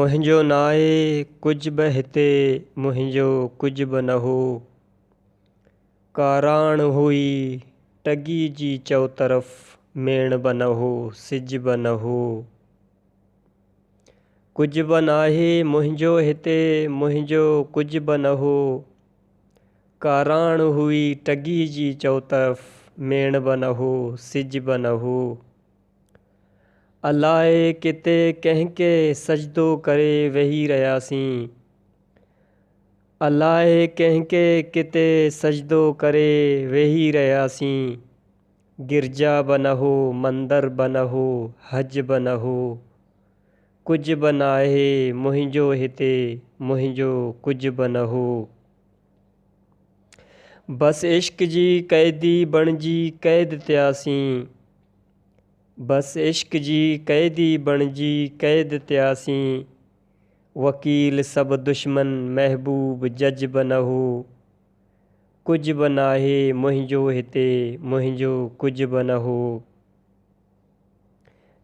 منهنجو ناهي ڪجهه به هتي، منهنجو ڪجهه به نه هو. ڪاراڻ هئي ٽڳي جي چؤطرف، ميڻ به نه هو، سج به نه هو. ڪجهه به ناهي منهنجو هتي، منهنجو ڪجهه به نه هو. ڪاراڻ هئي ٽڳي جي چؤطرف، ميڻ به نه هو، سج به نه هو. الائي ڪٿي ڪنهن کي سجدو ڪري ويهي رهياسين. الائي ڪنهن کي ڪٿي سجدو ڪري ويهي رهياسين. گرجا به نه هو، مندر به نه هو، حج به نه هو. ڪجهه به ناهي منهنجو هتي، منهنجو ڪجهه به نه هو. بس عشق جي قيدي بڻجي قيد ٿياسين. بس عشق جي قيدي بڻجي قيد ٿياسين. وڪيل سڀ دشمن، محبوب جج به نه هو. ڪجهه به ناهي منهنجو هتي، منهنجو ڪجهه به نه هو.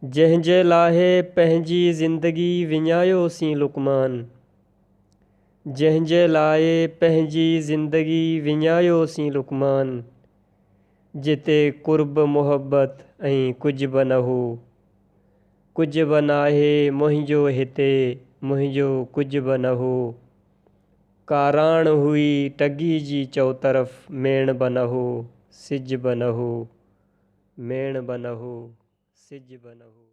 جنهن جي لاءِ پنهنجي زندگي وڃايوسين لقمان. جنهن جي لاءِ پنهنجي زندگي وڃايوسين لقمان. جتي قرب محبت ۽ ڪجهه به نه هو. ڪجهه به ناهي منهنجو هتي، منهنجو ڪجهه به نه هو. ڪاراڻ هئي ٽڳي جي چؤطرف، ميڻ به نه هو، سج به نه هو. ميڻ به نه هو، سج به نه هو.